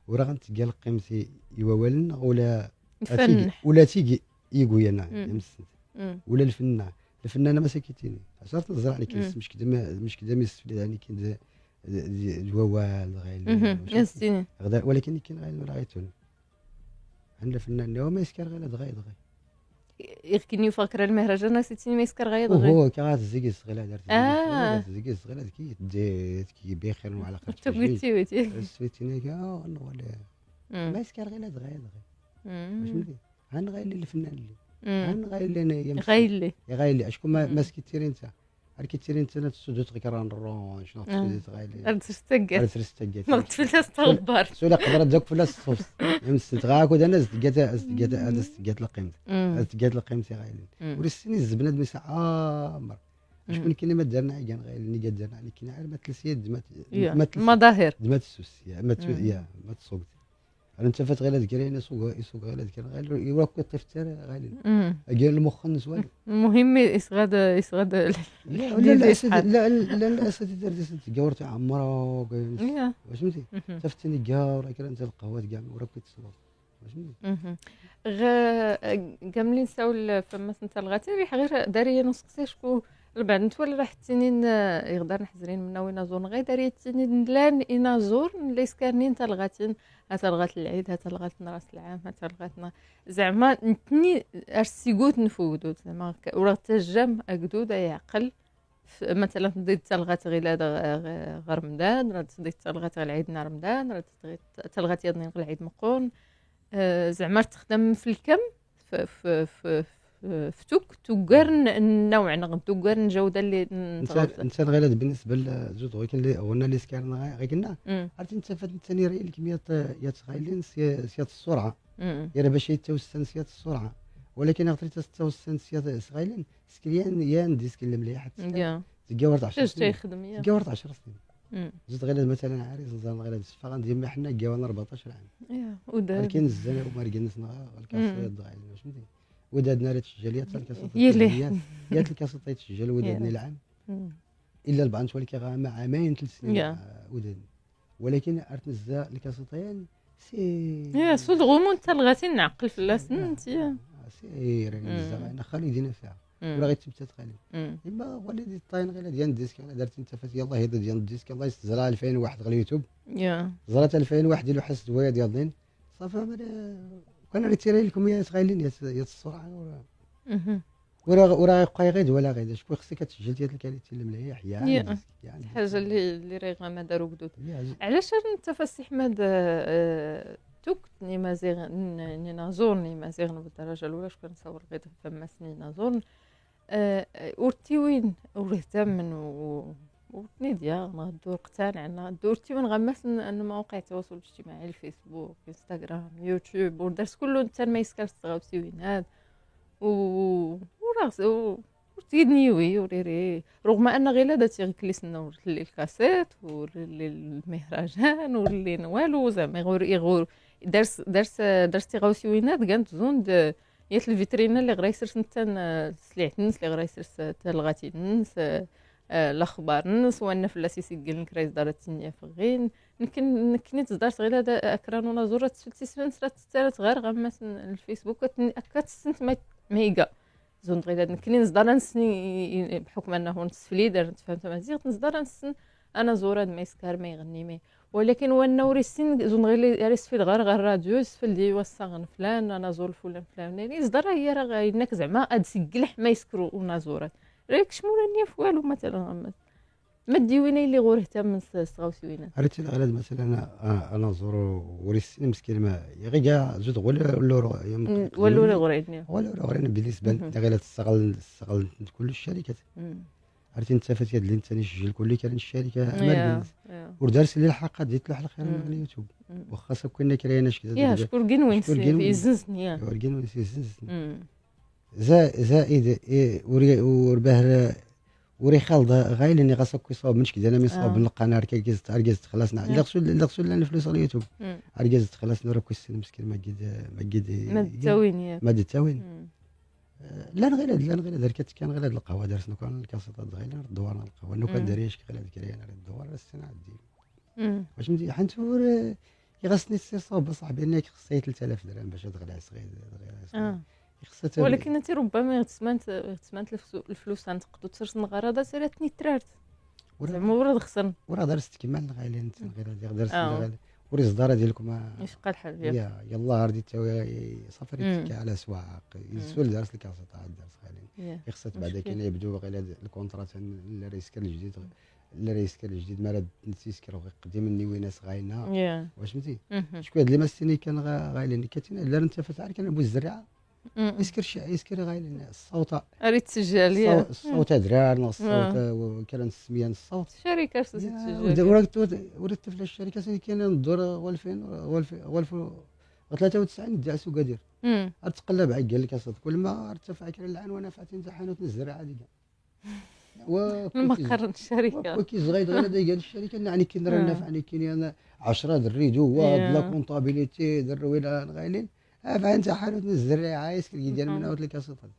وراه غنتقال قيمتي يوالن ولا ولا تيجي يقويا يا مس ولا الفن الفنانة ما سكتيني عشرة الزرع اللي كاين مش كدا مش كدا ميسفلي يعني كاين الووال غير غدا ولكن كاين غير غيتون عندنا الفنان هو ما يسكر غير دغيا دغيا يمكن يفكر المهرجان سيتيني ما يسكر غير دغيا هو كي غاتزيكي الصغيرة دارت زيكي الصغيرة كي ديت كي بخير وعلى خير تبغيتي سويتيني كاع ما يسكر غير دغيا دغيا فهمتي هان غير اللي الفنان اللي هان غير اللي غير غير اللي اشكون ما سكتيري انت هل كيتيري انت تسودو تغير رون شنو تسودو غير ترستقات ما تفلتاس تغبر سولا قدرت داك فلاس الصوص يمس غاك ودانا زدقات زدقات زدقات القيمة زدقات القيمة غايلين ولسني الزبناد مس عامر شكون كاين ما دارنا عيان غير اللي درنا يعني كاين عار ما تلسيد ما المظاهر ما تسوس ما ما تسوق انت فات غير ذكرين يسوق يسوق غير ذكر غير يوراك الطفل تاع غالي قال المخ نسوال المهم يسغد يسغد لا لا لا لا الاساتذة ديال الكاور تاع عمرو واش فهمتي تفتني كاور كرا انت القهوة كاع وراك كتصور واش فهمتي غ كاملين ساول فما انت الغاتي ريح غير داريه نسقسي شكون بعد نتولى راح تينين يقدر نحزرين منا وين زون غير داريه تينين لان انا زور اللي سكرنين تلغاتين هتلغات العيد هتلغات راس العام هتلغاتنا زعما نتني ارسيغوت نفودو زعما وراه تجم اكدود يعقل مثلا تضيد تلغات غير رمضان راه تضيد تلغات غير العيد رمضان راه تلغات يضني غير العيد مقون زعما تخدم في الكم في في في فتوك توكرن النوع نغ توكرن الجودة اللي انت غير بالنسبة لزوج غير اللي قلنا اللي سكرنا غير قلنا عرفتي انت فات انت رأي الكمية يا تغايلين سيات السرعة يا باش يتوسن سيات السرعة ولكن غير تتوسن سيات صغيلين سكريان يا ديسك اللي مليح تجاورت 10 سنين تجاورت 10 سنين زدت غير مثلا عريس زان غير السفا غندير ما حنا جاونا 14 عام ولكن الزنا وما رجلنا الكاسيط فهمتي ودادنا راه تسجل حتى الكاسيط يا الكاسيط تسجل ودادني العام الا البعض ولكن غا عامين 3 سنين ودادني ولكن ارتنزا الكاسيطين سي يا سول غومون حتى الغاتي نعقل في لاس انت سير انا خلي دينا فيها ولا غير تبتات غالي اما وليدي الطاين غير ديال الديسك انا درت انت فات يلاه هي ديال الديسك الله يستزرع 2001 غير اليوتيوب زرات 2001 ديال حس دوايه ديال دين صافي كان اللي تيري لكم يا صغيرين يا السرعة ورا يبقى غير ولا غير شكون خصك تسجل ديال ال qualité المليح يعني الحاجة اللي راه ما داروا قدود. علاش انت فاسي احمد توك ني مازيغ ني نازور ني مازيغ بالدرجة الاولى شكون نصور غير فما سنين نازور ورتي وين ورهتم وتني ديال نغدور اقتنعنا دورتي وين غمس ان مواقع التواصل الاجتماعي الفيسبوك انستغرام يوتيوب ودرس كله انت ما يسكرش تغاوسي وين هاد و وراس وتيدنيوي وريري رغم ان غير هذا تيغكليسنا الكاسيت والمهرجان واللي والو زعما غير درس درس درس تيغاوسي وينات كانت زوند يات الفيترينا اللي غرا يسرس نتا سليعت النس اللي غرا يسرس تلغاتي النس الاخبار النس وان فلاسي سيكل نكرايز دارت تنيا فغين نكن نكني تدارت غير هذا اكرانو نازورة تسفلتي سنت غير غمس الفيسبوك كتسنت ما ميغا زون غير نكني نصدر نسني بحكم انه نسفلي دار فهمت مزيان نصدر نسن انا زوراد ما يسكر ما يغني ما ولكن وانا وريسين زون غير يسفل غير غير راديو سفل دي وصغن فلان انا زور فلان فلان يعني صدر هي راه غينك زعما اد سجلح ما يسكروا ونازورات راك شمولاني في والو مثلا ما ديوينا اللي غور اهتم من صغاوسي وينا عرفتي الغلط مثلا انا زور وريسين مسكين ما غير كاع زود ولا ولا غوريني ولا غوريني بالنسبة غير تستغل كل الشركات عرفتي انت فات اللي انت نسجل كل كان الشركة ودارس لي الحق ديت له الخير من اليوتيوب واخا كنا كرينا شي يا شكون كين وين يزنزني كين وين يزنزني زائد ورباه وري خالد غايل اني غاسك يصاوب من كذا انا ما يصاوب من القناة كيز تركز تخلصنا لا غسول لا غسول الفلوس على اليوتيوب اركز تخلصنا راه كيسن مسكين ما قد ما قد ما تاوين ما تاوين لا غير لا غير دار كان غير هاد القهوة دارسنا كان الكاسيطات غير الدوار القهوة انه كان داريش غير هاد كريان على الدوار السنة عندي واش فهمتي حنت يغسني السي صوب صاحبي انك خصني 3000 درهم باش تغلى صغير ولكن انت ربما تسمانت الفلوس غنتقدو تسرسن غرضات سالتني ترارت زعما ورا خسر ورا درست كيما غالي انت غير درست غالي وري الزداره ديالكم يشقى الحال يلا ردي تا صافي تكا على سواق يسول درس الكاسيطه درس غالي خصها بعدا كاين يبدو غير ال contrat لا ريسكر الجديد لا ريسكر الجديد ما راه نسيسكر قديم مني ويناس غاينا واش فهمتي شكون هاد اللي ما ستيني كان غايلين كاتين لا انت فتح كان ابو الزريعه يسكر شي يسكر غايلين الصوت اري تسجل يا الصوت درار الصوت كان السميان الصوت الشركة تسجل ورا الطفلة الشركة سيدي كاين الدور 2093 ديال سوكادير تقلب عيق قال لك اصاحبي كل ما ارتفع كرا العين وانا فاتين حانوت الزريعه هذيك المقر الشركة وكي زغيد غير هذا قال الشركة يعني كاين راه نافعني كاين انا 10 دريدو هو la comptabilité درويله غايلين فانت حانوت الزريعه يسكر ديال من عاود لك اصاحبي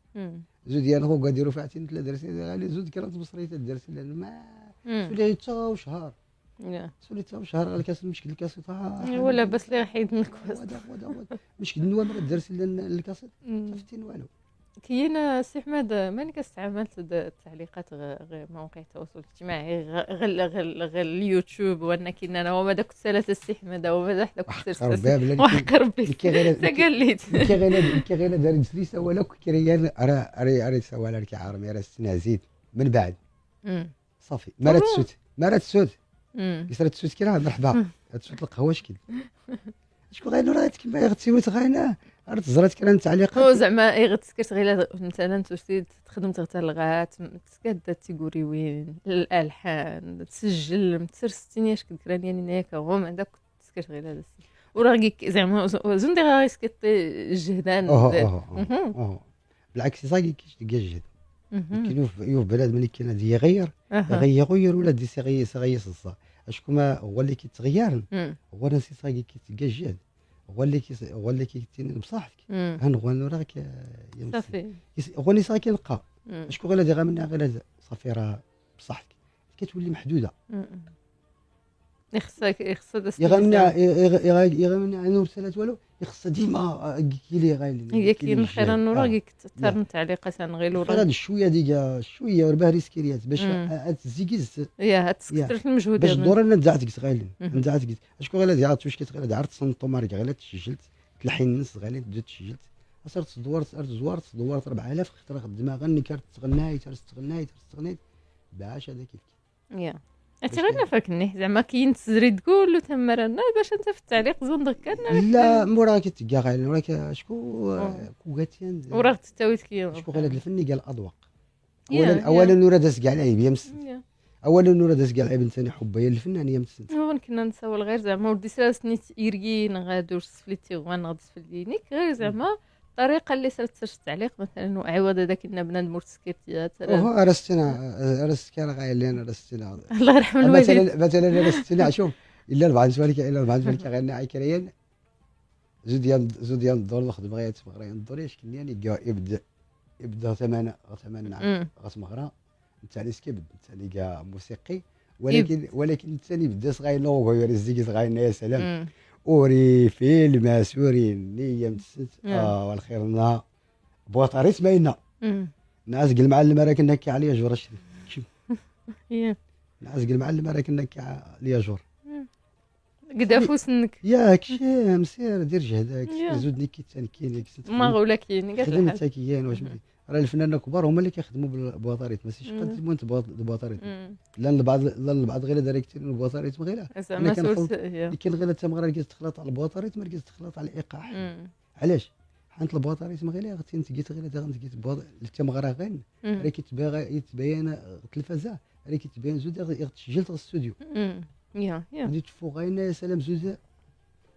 زود ديال خو كاديروا فاتين ثلاث درسين غالي زود كرات بصريته درس لان ما سولي حتى شهر سولي حتى شهر الكاس مشكل الكاس ولا بس اللي حيد الكاس مشكل النوامر درس الكاس صفتين والو. كاين سي احمد ماني كاستعملت التعليقات غير مواقع التواصل الاجتماعي غير غير اليوتيوب وان كاين انا وما داك السلاسل السي احمد وما داك السلاسل وحق ربي تقليت كي غير دار سليسه ولا كريان راه راه سوال كي عارمي راه زيد من بعد صافي ما راه تسوت ما راه تسوت يسرا تسوت كي راه مرحبا تسوت القهوة شكل شكون غير راه كيما غتسوت غاينه راه تزرات كلام تعليقات زعما غير تسكرت غير مثلا تشتي تخدم تغتلغات تسكاد تيغوري وين الالحان تسجل تسرستيني اش كراني يعني ياك هو عندك تسكرت غير هذا وراه زعما زون دي غيسكت الجهدان بالعكس صاكي كيش الجهد كاين في بلاد ملي كاين هذا يغير غير ولا دي سيغي سيغي اشكون ما هو اللي كيتغير هو نسي صاكي كيتلقى الجهد هو اللي هو اللي كيتين بصحتك هنغوانو راه صافي هو اللي صافي كيلقى شكون غير هادي غامنا غير صافي راه بصحتك كتولي محدودة خصك خصك يغنى عنه رسالات والو خصها ديما كيلي غايلين هي كاين الخير انه راه كتثر من تعليقات غير هاد شوية ديك شوية ورباه ريسكيريات باش تزيكيز يا تكثر المجهود باش الدور انا دعتك غايلين دعتك شكون غير هادي عرفت واش كتغير عرفت صنطو مارك غير تسجلت تلحين النص غالي بدات تسجلت صرت دوارت زوارت دوارت 4000 خطره خدمة غني كارت تغنايت تغنايت تغنيت باش هذا كيف يا انت غير نفاكني زعما كاين تزري تقول تما رانا باش انت في التعليق زون كان لا مورا كتلقى غير وراك شكون كوغاتيان وراه تستويت كي شكون غير هذا الفني قال اذواق اولا ورا داس كاع العيب يا مسد اولا ورا داس كاع العيب انت حبيه الفنان يا مسد هو كنا نساول غير زعما ودي سنيت ايرين غادور سفليتي وغان غادي سفلينيك غير زعما الطريقة اللي صارت التعليق مثلا عوض هذاك ان بنادم مرتسكيرتيات اوه رستنا رستك راه غايلين رستنا الله يرحم الوالدين مثلا رستنا شوف الا ربعه سوالك الا ربعه سوالك غير عكريان زود ديال الدور نخدم غير تمغرا الدور اش كنيان يبدا ثمانه غتمغرا نتاع لي سكيب نتاع لي كاع موسيقي ولكن الثاني بدا صغير لوغو يا صغير يا سلام اوري فيلم سوري نية متست والخير لنا بوطاريس باينة نعزق المعلم راه كنا كي عليا جور الشريف نعزق المعلم راه كنا كي عليا جور قدا فوسنك ياك شي مسير دير جهدك زودني كي تنكيني ما ولا كاين خدمت كيان واش راه الفنانين الكبار هما اللي كيخدموا بالبواطاريت ماشي قد انت بالبواطاريت لان البعض غير دار كثير البواطاريت غير زعما كاين غير التمغره اللي كتخلط على البواطاريت ما كتخلط على الايقاع علاش حيت البواطاريت غير غتي تجي غير تجي التمغره غير راه كيتبان يتبين التلفازه راه كيتبان زود تسجلت في الاستوديو يا يا غادي تفوق يا سلام زود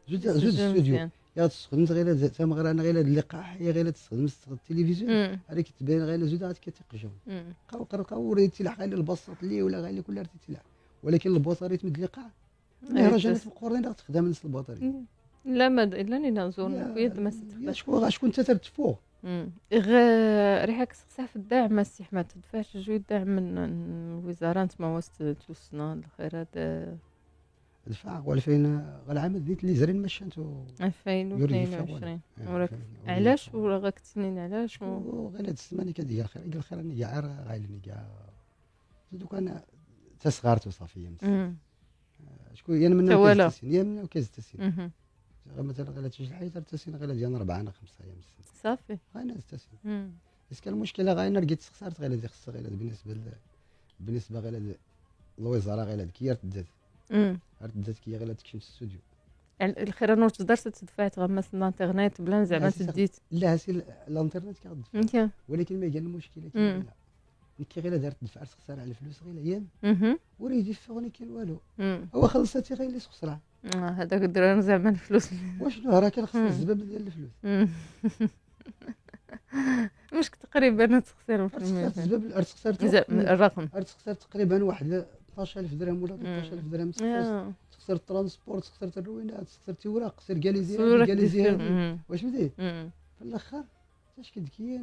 زود الاستوديو يا تستخدم غير تمغره انا غير اللقاح يا غير تستخدم التلفزيون راه كتبان غير زود عاد كتقجون قاو قرقاو وريت تلحق غير البسط لي ولا غير كل راه تلحق ولكن البوطاريت من اللقاح راه في القرين راه تخدم نفس البوطاريت لا ما الا ني نزور كويد ما ستخدم شكون انت تفوق ريحك سقسا في الدعم السي احمد تدفعش جو الدعم من الوزارة نتما واش توسنا الخيرات دفع 2000 العام ديت اللي زرين مشانتو 2022. علاش ولا غاك تسنين علاش غير هاد السمانه كدير الخير قال الخير راني كاع غايلني كاع دوك انا تصغرت وصافي. شكون يا من يا من وكاز تسين مثلا غير تجي الحي تسين غير ديال 4 انا 5 ايام صافي غير تسين. est-ce que المشكلة غير لقيت خسرت غير هذه خص غير بالنسبة غير الوزارة غير هذيك هي تدات تدات كي غير تكشف الاستوديو يعني الخير نور تقدر تدفع تغمس الانترنت بلا زعما تديت لا سي الانترنت كغدفع ولكن ما قال المشكلة كاين كي غير دارت دفع خسارة على الفلوس غير ايام وريدي فغني كاين والو هو خلصاتي غير اللي خسرها هذاك الدراري زعما الفلوس وشنو راه كنخسر الزباب ديال الفلوس مش تقريبا تخسر الزباب خسرت الرقم خسرت تقريبا واحد 12000 درهم ولا 13000 درهم تخسر ال transport تخسر الروينات تخسر التوراق تخسر كاليزي واش فهمتي في الاخر اش كدكي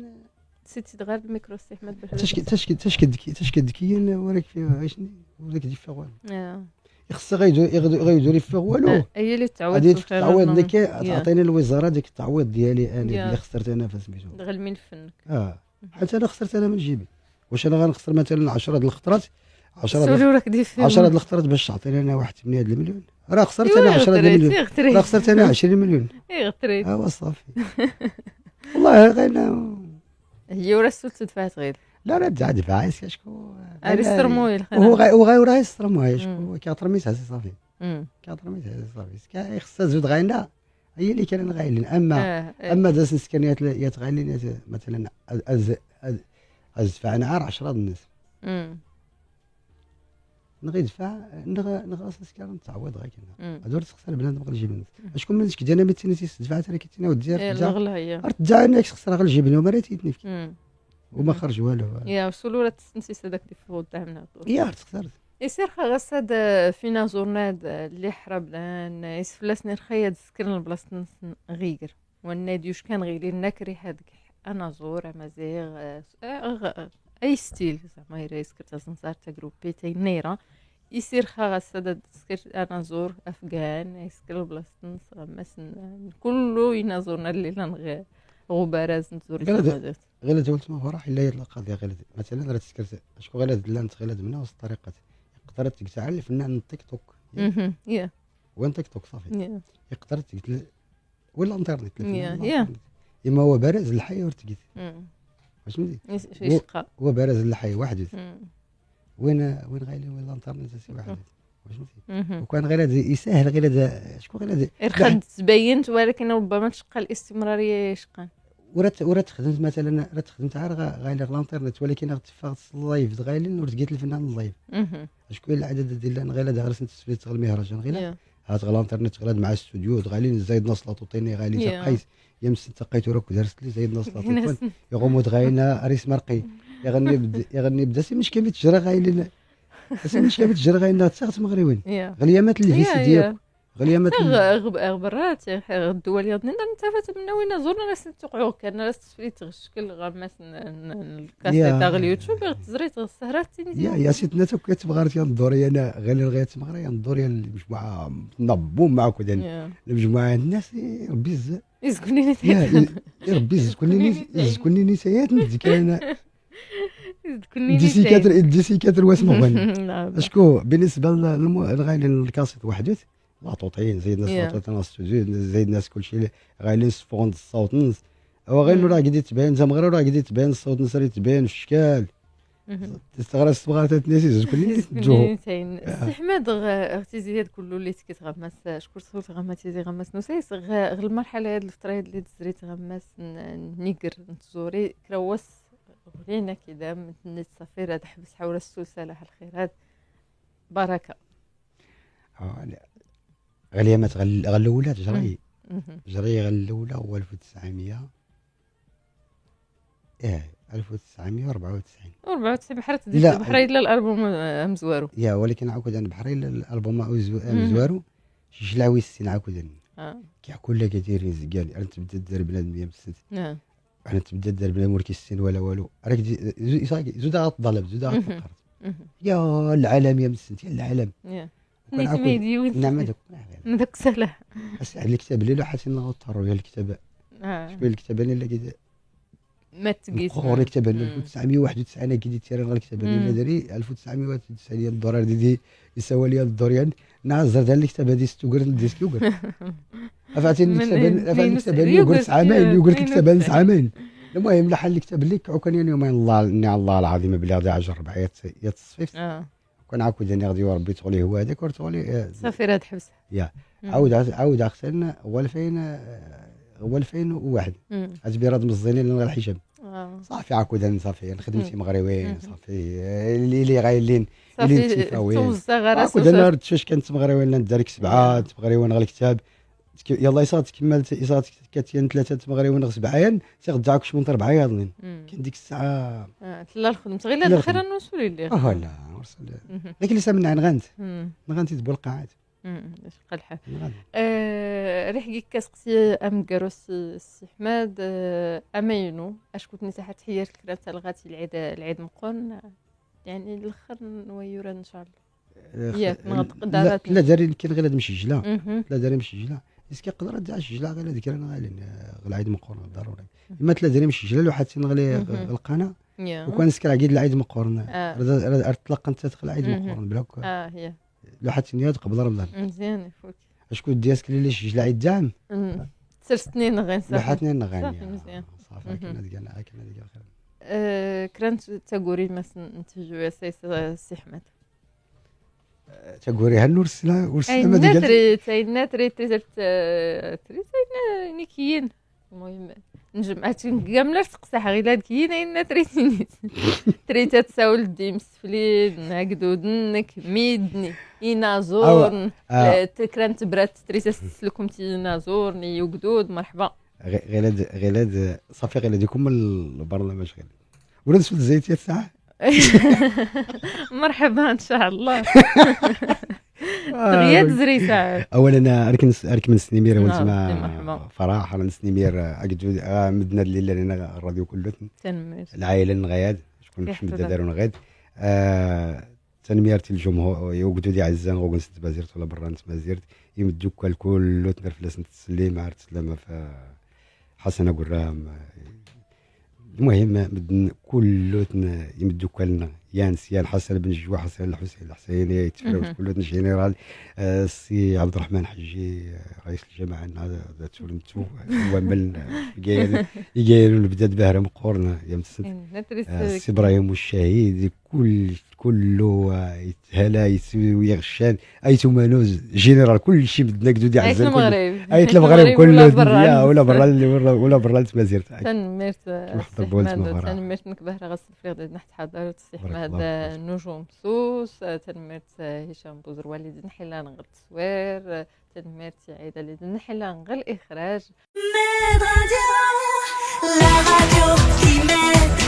نسيتي غير الميكرو سي احمد باش تاش كدكي وراك فيه شنو وراك دي فيه والو خصها غيديروا فيه والو هي اللي تعوض التعويض ديك تعطيني الوزارة ديك التعويض ديالي انا اللي خسرت انا فسميتو غير الملف حيت انا خسرت انا من جيبي واش انا غنخسر مثلا 10 د الخطرات 10 د الخطرات باش تعطيني انا واحد 8 د المليون راه خسرت انا 10 د المليون راه خسرت انا 20 مليون اي ايوا صافي والله غير هي ورا السلطة دفعت غير لا راه دفع شكون غير هو غير راه يسترموه شكون كيطرميت عزيز صافي كيطرميت عزيز صافي خصها تزود غاينا هي اللي كان غايلين اما اما داس السكنيات يتغايلين مثلا ازفع نعار 10 الناس نغي دفع نغ سكان تعويض غير كنا هادو تخسر بنادم غير الجيب الناس شكون من ديك انا متي دفعت راه كيتينا ودير الغلا هي رجع انا خسر غير الجيب وما راه تيتنفك وما خرج والو يا وصلوا راه تنسيس هذاك اللي فوت دعمنا يا تخسرت يصير غساد فينا زورناد اللي حربلان يسفلاسني رخيا سكرن البلاصة غير والنادي واش كان غير النكري هذاك انا زور مزيغ اي ستيل زعما يسكر تزنزار تا جروبي تاي نيره يصير خا سكر انا زور افغان يسكر بلاصة غمس كله ينازورنا اللي لنغ غباراز نزور غير تولت ما فرح الا القضية غير مثلا راه تسكرت شكون غير دلانت غير منا وسط الطريقة يقدر تقطع الفنان التيك توك يا وين تيك توك صافي يقدر تقتل ولا انترنت اما هو بارز الحي ورتقيت واش فهمتي هو بارز الحي واحد وين غايلي وين الانترنت سي واحد واش فهمتي وكان غير هذا يسهل غير هذا شكون غير هذا الخد تبينت ولكن ربما تشقى الاستمرارية يشقى ورا تخدمت مثلا راه تخدمت عار غايلي الانترنت ولكن غتفاغ ال live غايلين ورتقيت الفنان ال live شكون العدد ديال غير هذا غير تسفيت غير المهرجان غير هات غير الانترنت غير مع الاستوديو غالين زايد نص لاطوطيني غالي تقيت يمس تقيت وراك درست لي زايد نص لاطوطين يغمض غاينا ريس مرقي يغني بدا سي مش كامل تجرى غايلين سي مش كامل تجرى غاينا تساغت مغريوين غليامات اللي في ديالك غليامات غبرات الدول يظننا انت من وين زرنا ناس توقعوا كان ناس تسفليت غشكل غماس الكاسيتا غير اليوتيوب تزريت السهرات يا سيدنا تا كتبغى راه الدوري انا غير غير تمغري الدوري المجموعة نبوم معاك المجموعة الناس ربي يزكوني يا ربي يزكوني نسيات نتذكر انا دي سي كاتر واسمه غني اشكو بالنسبة للغايلين الكاسيت وحدت لاطوطين زيد ناس لاطوطين استوديو زيد ناس كلشي غايلين سفوند الصوت نص هو غير راه قد تبان زعما راه قد تبان الصوت نص راه تبان في الشكال تستغرب الصبغه تناسي كل تجوه سي احمد اختي زياد كله اللي تكتغمس شكون صوت غماتي زي غمس نسيس غير المرحلة هاد الفترة اللي تزري تغمس نيكر نتزوري كروس غلينا كذا من الصفيره تحبس حول السلسلة الخيرات بركة غليامات غير الاولى جري غير الاولى هو 1900 1994 94 بحر تدير بحري لا الالبوم مزوارو يا ولكن عاود انا بحري الالبوم مزوارو شلاوي السين عاود كيعكل لك كثير قال انا تبدا دير بنادم 160 نعم انا تبدا دير بنادم وركي السين ولا والو راك زود غتطلب زود غتقرد يا العالم يا مسنت يا العالم. تنيت نعم هذاك هذاك سهلة الكتاب اللي لوحة نغطروا الكتاب شوف الكتاب اللي كي ما تقيس قور الكتاب 1991 كي تيران الكتاب اللي داري 1991 الدولار دي يساوي لي الدوريان نعزر هذا الكتاب هذه ستوكر الديسك يوكر افعتني الكتاب الكتاب يوكر عامين يوكر الكتاب عامين. المهم لحال الكتاب اللي كان يومين الله الله العظيم بلي غادي عجر ربعيات يا تصفيف كان عاود انا غادي وربي تغلي هو هذاك ورتغلي صافي راه تحبس يا عاود عقتلنا هو 2000 هو 2001 عجبي راه مزينين غير الحجاب صافي عاود صافي خدمتي مغربيين صافي اللي غايلين اللي عاود انا فاش كانت مغربيين دارك 7 مغربيين غير الكتاب يلا يصات كملت يصات كاتيان 3 مغربيين غير 7 تيغدا عاك شمن 4 ياضنين كان ديك الساعة لا الخدمة غير الاخير نوصل ليه لا وصل لكن لسه من غانت غانت تبو القاعات اش الحال ريح كاسقسي ام كاروس السي احمد امينو اش كنت نتاع تحيات الكرام تاع الغاتي العيد مقون يعني الاخر نويورا ان شاء الله ياك نقدر لا داري يمكن غير هاد مسجله لا داري مسجله اسكي قدر تاع الشجله غير هذيك انا غالي العيد مقورن ضروري اما ثلاث درهم مسجله لو حتى نغلي القناة وكان سكر عقيد العيد مقورن راه تلقى انت تدخل العيد مقورن بلاك هي لو حتى نيات قبل رمضان مزيان يفوت اشكون دياسك اللي سجل عيد دعم سير سنين غير صافي لحتني غير صافي مزيان صافي كنا ديك كنا ديك الخير كرانت تاغوري مثلا نتفجوا يا سي احمد تاغوري هل نرسلها ورسلها ما ديال تري تاينا تري تري تري نيكيين المهم نجمع كاملة تقصح غير كاين اين تريتيني تري تتساول دي مسفلين ناكدودنك ميدني اينازورن تكران تبرات تري تسلكم تينازورني يوكدود مرحبا غير غير صافي غير هذيكم البرنامج غير ولا نسول الزيت الساعة مرحبا ان شاء الله غيا تزري ساعة اولا ارك من سنيمير وانتما فرح انا سنيمير اكدو مدنا الليلة لنا الراديو كله العائلة نغياد شكون مش مدة داروا نغياد تنميرتي الجمهور يوجدوا دي عزان غوغن ست بازيرت ولا برا نت مازيرت يمدوك الكل تنرفلس نتسلم عرفت تسلم في حسن قرام المهم مدن كله يمدوك لنا يانس يان حسن بن جوا حسن الحسين الحسيني يتفرج كله جنرال السي عبد الرحمن حجي رئيس الجامعة هذا تورنتو هو من يقايلوا البداد باهره مقورنا يا مسد السي ابراهيم والشهيد كله يتهلا يغشان ايتو مانوز جنرال كل شيء بدنا كدو عزال المغرب ايت المغرب كله ولا برا ولا برا تمازيرت تنميرت تنميرت نكبه غاس الفريق نحت حضرت السي احمد نجوم سوس تنميرت هشام بوزروال اللي نحيلا غير التصوير تنميرت عيده اللي نحيلا غير الاخراج. La radio qui met